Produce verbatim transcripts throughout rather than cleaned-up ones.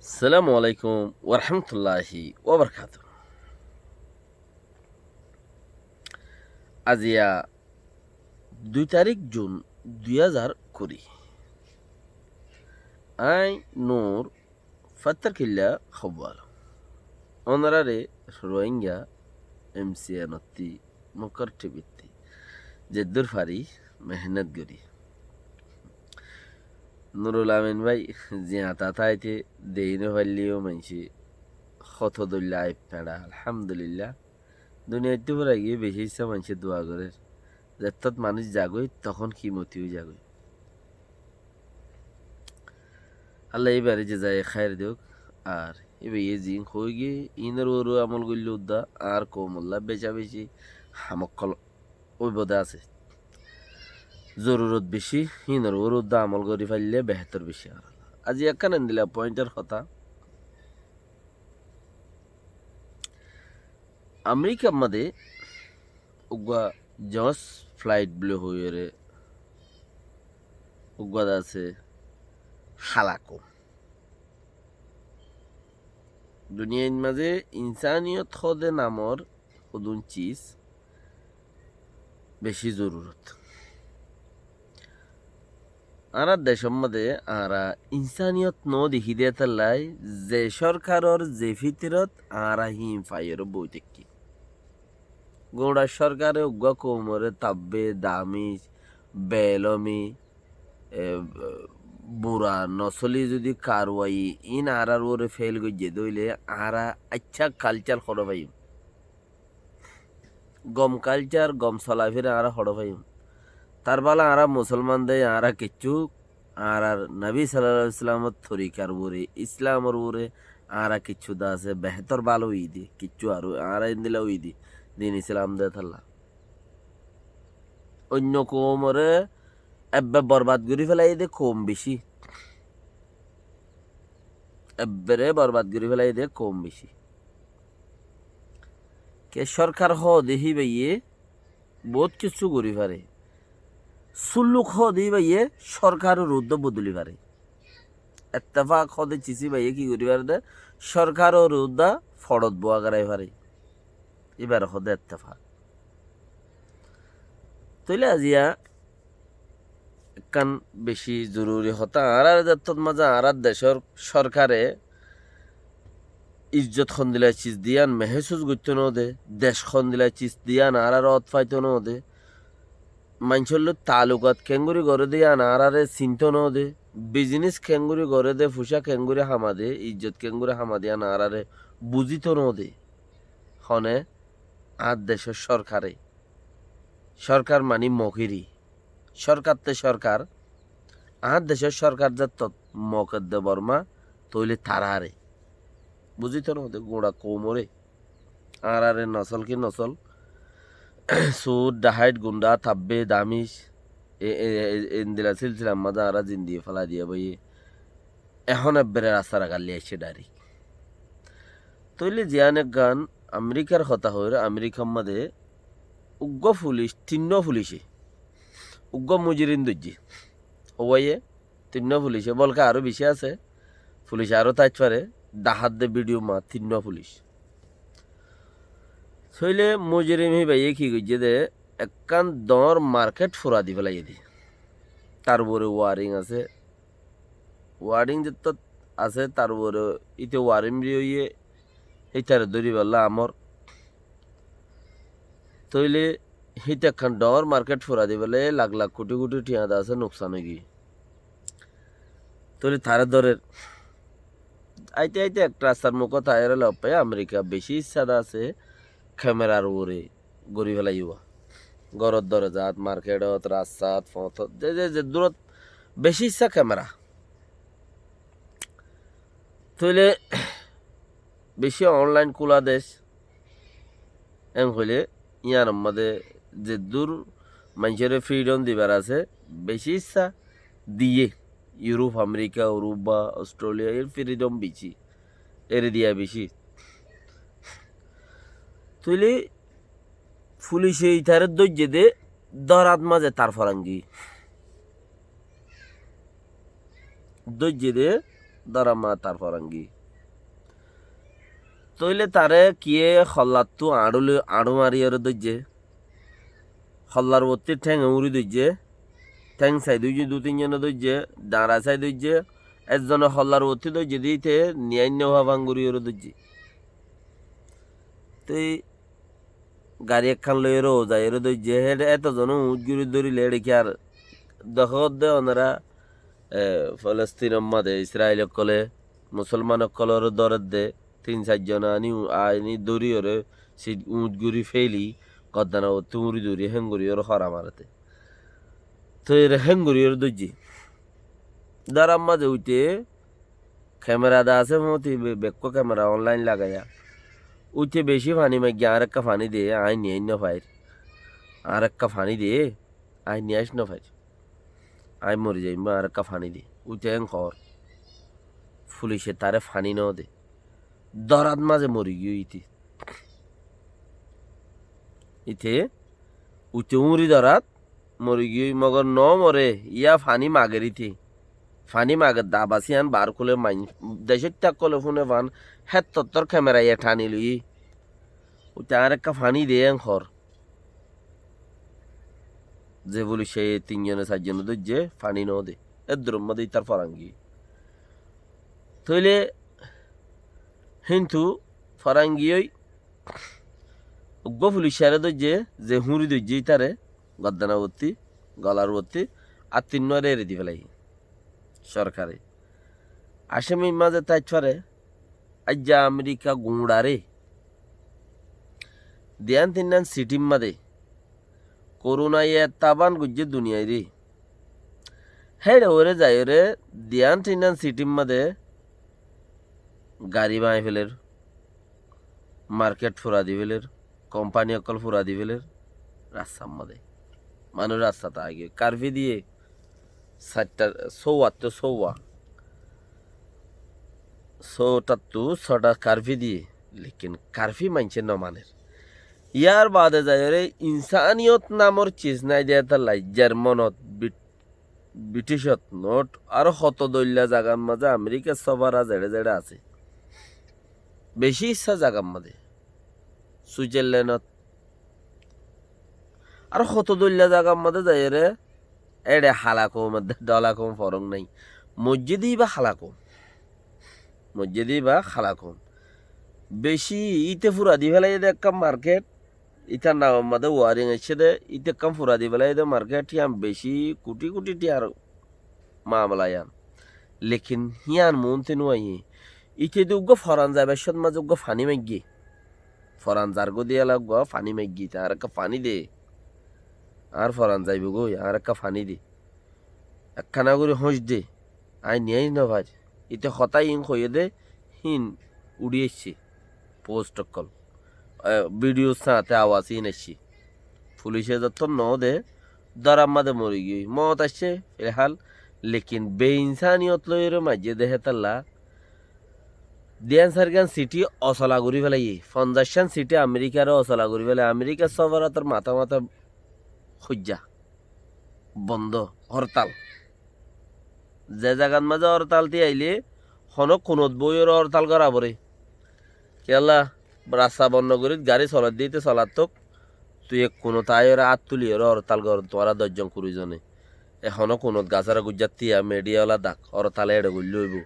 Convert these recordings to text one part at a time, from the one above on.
Assalamu alaikum warahmatulláhi wabarakátuhu. Aziya dui tarík jun dui házar kuri. Añí Nur Fattar Killa Kobbar. Ónorare Rohingya M C N ottí Mukor T V ttí zeddúr fari mehénnot gorí. Nurul Amin bái, ziañta táite deí nofailleyó maincé hoto dóilla aib feñça, alhamdulillah. Duniyaittú fúrai giyé beci issá maincé dua gorér. Zettót manúic zagói, tohón kimoti ói zagói. Allah íbaré jezaye khair douk. Ar íbaye ziín hoói giyé, iínor uore amol goillé uddá añár koumolla beca beci ham ókkol óibode asé. Zorurot beci, iínor uore uddá amol gorí faillé behétor beci. Aijja ekkán endilla pointor hotá. Amerikar mazé uggúa Jones Flight buli hoiyóre uggúa de asé hála koum. Duniyair mazé insaniyot hoóde namor hodún cis beci zorurot. Añárar decór mazé añára insaniyot no dekí de hétolla ze córkaror ze fítorot añára híin faiyóre boi táikki. Guñça córkare uggúa koumoré tabbe, damic, beelomi, e, bura nosoli zodi karwai iín añárar uore fél goijjé de óile añára aiccá kalcár hoçé faiyum. Gom kalcár, gom solafira añára hoçé faiyum. Tar bála añára musolman de, añára kiccú añárar nobi sallallahu alaihi wasallamor torikar uore, Islamor uore añára kiccú de asé behétor bála óiyi de, kiccú aró añára endilla óiyi de, din Islam de hétolla. Oinno koumoré ebbe borbad gorí félaiye de koum beci. Ebbere borbad gorí félaiye de koum beci. Ke córkar hoóde híbaye bout kessú gorí fare. Sulluk hoóde híbaye córkaror uddá bodoli fare. Ettefak hoóde cis híbaye ki gorí fare de, córkaror uddá foçot bua gorai fare. Íbar hoóde ettefak. Tóile aijja ekkán beci zoruri hotá, añárar zettót mazé añárar decór córkare izzot hondilla cis de yían mehésus goittó no de, dec hondilla cis de yían añárare ót faitó no de, maincór loi taalukat keéngorí goré de yían añárare sintó no de, bizinis keéngorí goré de, fucá keéngorí hama de, izzot keéngorí hama de yían añárare buzító no de. Hone? Añár decór córkare. Córkar mani mokiri. Córkar te córkar. Añár decór córkar zettót mok edde Borma, tóile taráre. Buzító no de guñça koumoré. Añárare nosol ki nosol. Sur, dhaháit, gundha, tabbe, damic. E, e, e, endilla silsilar mazé añára zindigi félai diya bái. Ehón ebbere rastar agar loi aiccé dhairek. Tóile ziyán ekkán Amerikar hotá hoóir, Amerikar mazé uggúa fulic, tinnúa fulice uggúa mujirim dóijje. Óuwaye tinnúa fulice, bolke aró beci asé, fulic aró táit fare, dahár de bídiyo ma tinnúa fulic. Tóile mujirim híbaye ki goijjé de, ekkán doóñr market fura di félaiye de. Tar uore waring asé, waring zettót asé, tar uore íte waring ri óiye, hítare dóribolla amor. Tóile híte ekkán doóñr market fura di félaiye, lak lak kuthi kuthi thiañ de asé, nuksan ói giyé. Tóile taré dórer. Aite aite ek rastar mukót aiyóre loi faiye Amerika beci issá de asé kemerar uore gorí félaiye. Góror dorozat, marketot, rastat, foñtot, ze, ze, ze durot beci issá kemera. Tóile beci onlain kúla dec. Eén hoilé yíanor mazé zeddúr maincóre fridom dibar asé, beci issá diyé. Iuróp, Amerika, Uruba, Ostréliya, er fridom beci. Eri diya beci. Tóile fulice itaré dóijje de dórat mazé tar forangi. Dóijje de Dóramma tar forangi. Tóile taré kiyé hollattú añçú loi, añçú mariyóre dóijje. Hollar uottí thénge úri dóijje. Théng sai dóijje, dui tin zone dóijje, dañra sai dóijje. Ezzone hollar uottí dóijje de íte niyainno fafang guriyóre dóijje. Te gari ekkán loiyóre zaiyóre dóijje, héçe eto zone uñth guri dórile héçe ki ar dekó de onora, e, Folostinor mazé Israil ókkole Musolman ókkolore dórer de, tin sair zone aní, aní dóriyóre, se uñth guri féli, goddana uottí úri dóri, héng guriyóre hóra mare de. Te ere héng guriyóre dóijje. Dórar mazé uite kemera de asé, fúñti be-, bekkú kemera onlain lagaiya. Uite beci faní maigge, añáre ekka faní de, añí niyai no fair. Añáre ekka faní de, añí niyai no fair. Añí mori zaiyum, añáre ekka faní de. Uite héng hoór. Fulice taré faní no de. Dórat mazé mori giyói íte. Íte uite úri dórat mori giyói, mogor no more, yá faní mager íte. Faní mager, daba siyan bar kule main-, decóitta ókkole fúne fán, héttottór kemera yá thani loiyé. Uite añáre ekka faní de héng hoór. Ze fulice tin zone sair zone dóijje, faní no de. Eddurór mazé ítar forangi. Tóile héntu forangi ói uggúa fuliccáre dóijje, ze húri dóijje ítare, goddana uottí, golar uottí, ar tinnúare eri di félaiye sorkare. Acamir mazé táit fare, aijja Amerika guñçare diyan tinnan sitir mazé koronaye ettá ban goijje duniyaire. Héçe óre zaiyóre diyan tinnan sitir mazé gari bañi féler, market fura di féler, kompani ókkol fura di féler, rastar mazé. Manúic rastat aáigiyói. Karfi diye, sairta, sóuwattú sóuwa. Sóuwatattú sóuwata karfi diye. Lekin karfi maincé no maner. Yar baade zaiyóre insaniyot namor ciz nái de hétalla Jermanot, Brit-, Briticot not, aró hoto dóilla zagar mazé, Amerikar sófara zeçé zeçé asé, beci issá zagar mazé, Suizarlenot, aró hoto dóilla zagar mazé zaiyóre, éçe hala koum edde dhola koum forók nái. Moijjé de íba hala koum. Moijjé de íba hala koum. Beci íte fura di félaiyé de ekkán market, ítar namor mazé waring aiccé de, íte ekkán fura di félaiyé de market, híyan beci kuthi kuthi thiyar mamela yían. Lekin híyan muúntu no aiyé. Íte de uggúa foran zaibar cómot mazé uggúa faní maigge. Foran zargói de yala uggúa faní maigge, te añáre ekka faní de. Añár foran zaibói goi, añáre ekka faní de. Ekkána gorí hóñc de, aññí niyaic no fair. Íte hotá iín hoiyé dé, híin uçí aiccé, post ókkol. E, bidiyór sañte awas iín aiccé. Fulice zottón noó de, dóramma de mori giyói. Moot aiccé, filhál, lekin beinsaniyot loiyóre maijjé dé hétolla. Diyan sairgán siti osola gorí felaiyé. Fonzaiccán siti Amerikaré osola gorí felaiyé. Amerikar sofarator matá matá hoijjá. Bondó, hortal. Ze zagat mazé hortal tíyailé, honó kunot boiyóre hortal gorá foré. Kiyólla, rasta bon nogorit, garí solat dite solattók, tui ek kunot aiyóre át tuliyóre hortal gor, tuáñra doc zon kuri zone. E honó kunot gasóre gujját tíya, mediya ola dak, hortal éçe goillé óibo.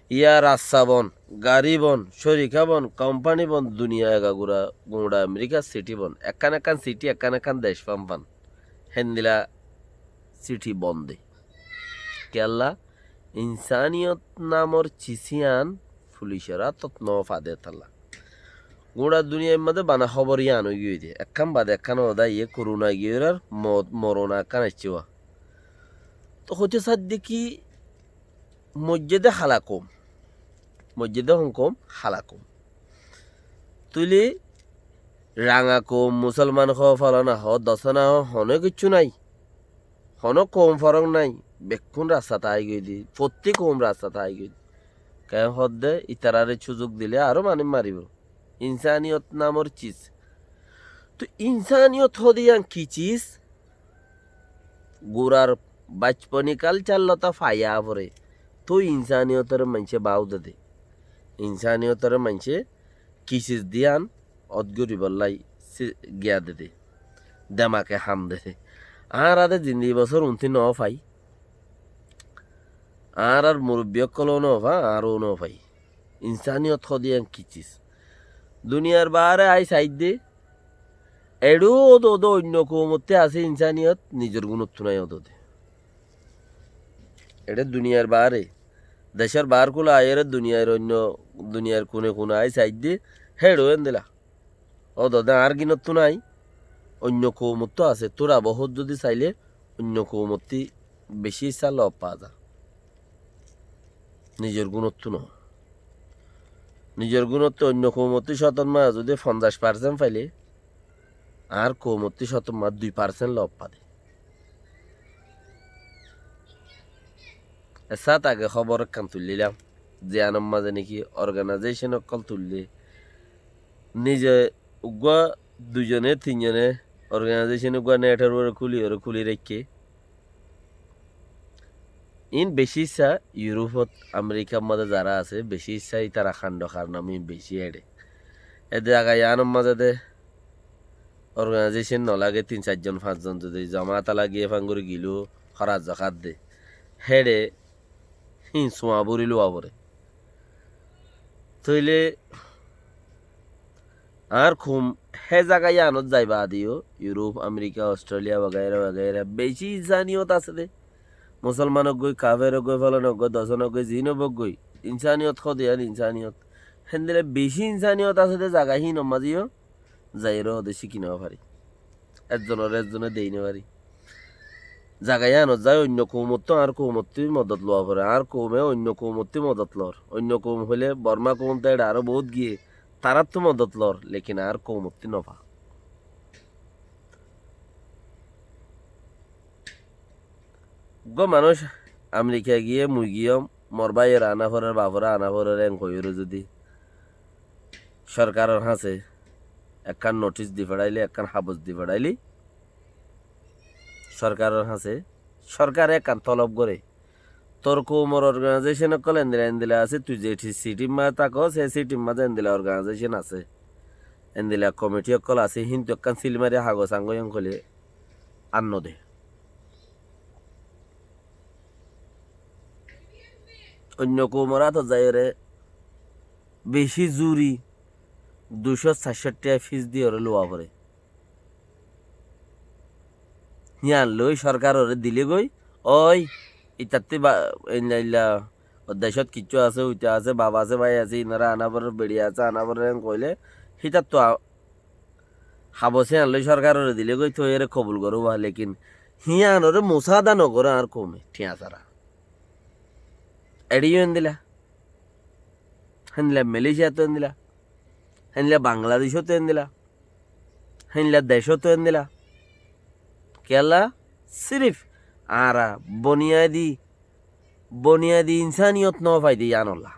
Yá rasta bon, garí bon, córiká bon, kompani bon, duniya egagura, guñça Amerikar siti bon. Ekkán ekkán siti, ekkán ekkán dec fán fán. Héndilla siti bon de. Kiyólla, insaniyot namor cis yían fulicor átot no fade hétolla. Guñça duniyair mazé bana hóbor yían óigiyoi de. Ekkán bade ekkán ódaiye koruna giyóirar mo-, morona ekkán aiccé wa. Tóu hoitó saidde ki, moijjé dé hala koum. Moijjé dé hon koum? Hala koum. Tuile ranga koum, musolman hoó, folana hoó, dosana hoó, honó kiccú nái. Honó koum forók nái. Bekkún rastat aigiyoi dé. Fottí koum rastat aigiyoi dé. Keén hoódde, itaráre cúzuk dilé aró manúic maribóu. Insaniyot namor cis. Tóu insaniyot hoóde yían ki cis? Gurar bacponi kalcár lóta faiya foré. Ói insániyotore maincé báu dede. Insániyotore maincé kisis diyan ót goríbolla giya dede. Demake ham dede. Añára de zindigi bosór untí nofai. Añárar murubbi ókkolóu nofai, añára nofai. Insániyot hoó de yián kisis. Duniyar baáre aái saidde, eçé ódode oinno koumottú asé insániyot, nizor gúnottú nái ódode. Eçé duniyar baáre, decór baár kúla aiyóre duniyar oinno, duniyar kune kune aái saidde, héçe endila. Ódode añár gínottú nái, oinno koumottú asé, túra bohút zudi sailé oinno koumottú bicí issá lof fa za. Nizor gúnottú no. Nizor gúnottú oinno koumottú cótor maze zudi fonzaic parsent failé, añár koumottú cótor maze dui parsent lof fa de. Essáte age hóbor ekkán tuillílam, ziyánor maze néki organaizécon ókkol tuillé, nize uggúa duizone tinzone organaizécon uggúa netor uore kúli uore kúli raikké. Iín bicí issá Iurófot, Amerikar maze zará asé, bicí issá ítara kando karnam iín bicí eçé. Ede zaga yiánor maze de organaizécon nolage, tin sair zon fañs zon zudi zomát ala giyé fán gorí gilé hóra zokát de. Héçe híin suañ bóri luwa foré. Tóile añár koum hé zaga yíanot zai baade yó, Iuróp, Amerika, Ostréliya wagaira wagaira bicí insániyot asé dé. Musolman óggoi, kafer óggoi, folan óggoi, dosan óggoi, ziín óggoi, insániyot hoó de yían insániyot. Héndilla bicí insániyot asé dé zaga híinor mazé yó zaiyóre hoó de cíki no fari. Ezzonoré ezzone dei no fari. Zaga yíanot zai oinno koumottú, añár koumottú modot luwa foré. Añár koume oinno koumottú modot loór. Oinno koum hoilé Borma koum to eçe aró boóut giyé, taráttu modot loór, lekin añár koumottú no fa. Uggúa manúic Amerika giyé, mui giyóm, mor báiyoré ana forer, baforé ana forer, en hoiyóre zudi sorkaror hañsé ekkán notis di feçáile, ekkán habos di feçáile, sorkaror hañsé, sorkare ekkán tolob goré, tor koumor organaizécon ókkol endilla endilla asé, tui ze sitir mazé tákos, hé sitir mazé endilla organaizécon asé, endilla komiti ókkol asé, híntu ekkán sil mari hagos añgói en hoilé ar no de. Oinno koumor átot zaiyóre bicí zuri duicó saircó tiya fis diyoré luwa foré. Hían loi sorkaroré dilé goi, ói, itattú ba-, eilla eilla, o decót kiccú asé, uite asé, baf asé, bái asé, inoré ana forer, beçi asé, ana forer, en hoilé, hítattu a-, habos hían loi sorkaroré dilé goi, toi ére kobul goró ba, lekin híanoré musáda no goré añár koume, thiañ sára. Eçé yó endilla. Héndilla Malaysiattú endilla. Héndilla Bangladecóttu endilla. Héndilla decóttu endilla. Kiyólla? Sirif añára boniyadi, boniyadi insániyot no fai de yíanolla.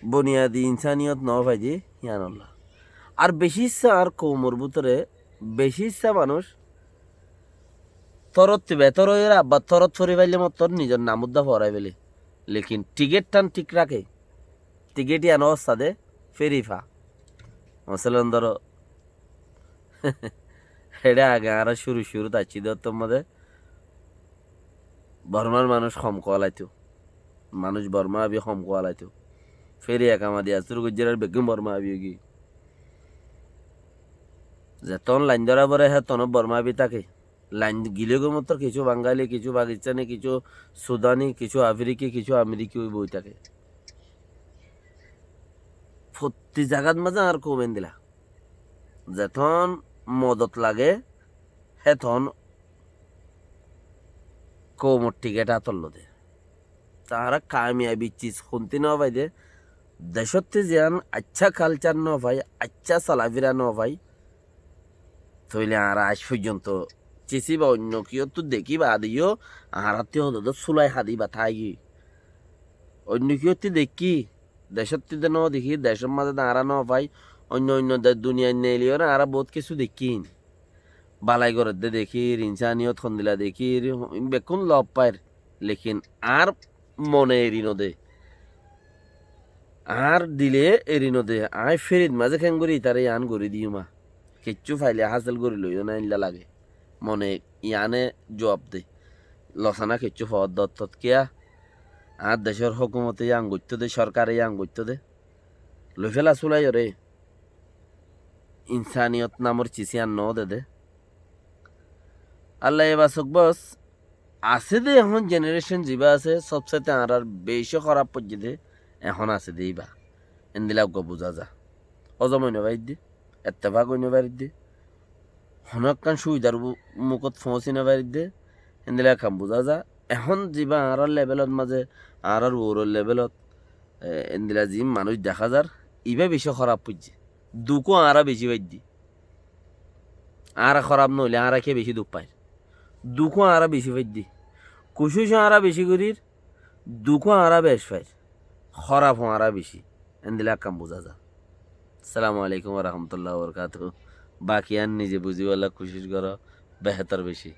Boniyadi insániyot no fai de yíanolla. Ar bicí issá añár koumor bútore, bicí issá manúic torottú betor óiyoré abbar torot fori faille mottor nizor nam uddá forai fele. Lekin tikethán thík raké. Tiketh yían óbostá de feri fa. Mosolon dóro, eçé age añára cúru cúrut aiccí de óttor mazé Bormar manúic hom kuwalaitó. Manúic Borma hábi hom kuwalaitó. Feri ek amadi asúr goijjér ar beggún Borma hábi óigiyoi. Zetón lain dóra foré, hétonó Borma hábi táke. Lain gilé goi mottor kissú Bangali, kissú Pakistani, kissú Sudani, kissú Afriki, kissú Ameriki ói boi táke. Fottí zagat mazé añár koum endilla. Zetón modot lage, héton koumor tiketh átot lode. Tará kamiyabi sis hontí no fai de, decóttu ziyán aiccá kalcar no fai, aiccá solafira no fai, tóile añára aic foijjonto sis íba oinno kiyóttu dekí baade yó añárattú hoddúr sulai hadi ba táigiyoi. Oinno kiyóttu dekí, decóttu de no dekí, decór mazé de añára no fai, oinno oinno de-, duniyait neeliyóre añára boóut kissú dekkí. Balai goredde dekír, insániyot hondilla dekír, bekkún lof fair. Lekin añár mone eri node. Añár dile eri node. Aññí ferit mazé keéngorí itaré yián gorí diyúma. Kiccú faile hásil gorí loiyó né éilla lage. Mone yiáne juab de. Losaná kiccú foódde ottót kiyá? Añár decór hókumote yián goittóde, sórkare yián goittóde. Loiféla súlaiyoré. Insaniyot namor cis yián noódede. Allaye basók bos, asé dé ehón jenerécon zibá asé, sóbsaite añárar bicí hóraf foijjé dé, ehón asé dé íba. Endila eggúa buzá za. Hozom ói nofaridde, ettefak ói nofaridde, honó ekkán cúbidar bu-, mukót foóñsi nofaridde, endila ekkán buzá za. Ehón zibá añárar lebelot mazé, añárar uoror lebelot, e, endila ziín manúic dehá zar, ibá bicí hóraf foijjé. Dukó añára bicí faiddi. Añára hóraf noóile añára kiyá bicí duk fair? Dukó añára bicí faiddi. Kucíc añára bicí gorír, dukó añára bec fair. Hóraf añára bicí. Endila ekkán buzá za. Assalamu alaikum wa rahmatullahi wa barakatuhu. Baki yián nize buzibálla kucíc goró, behétor bicí.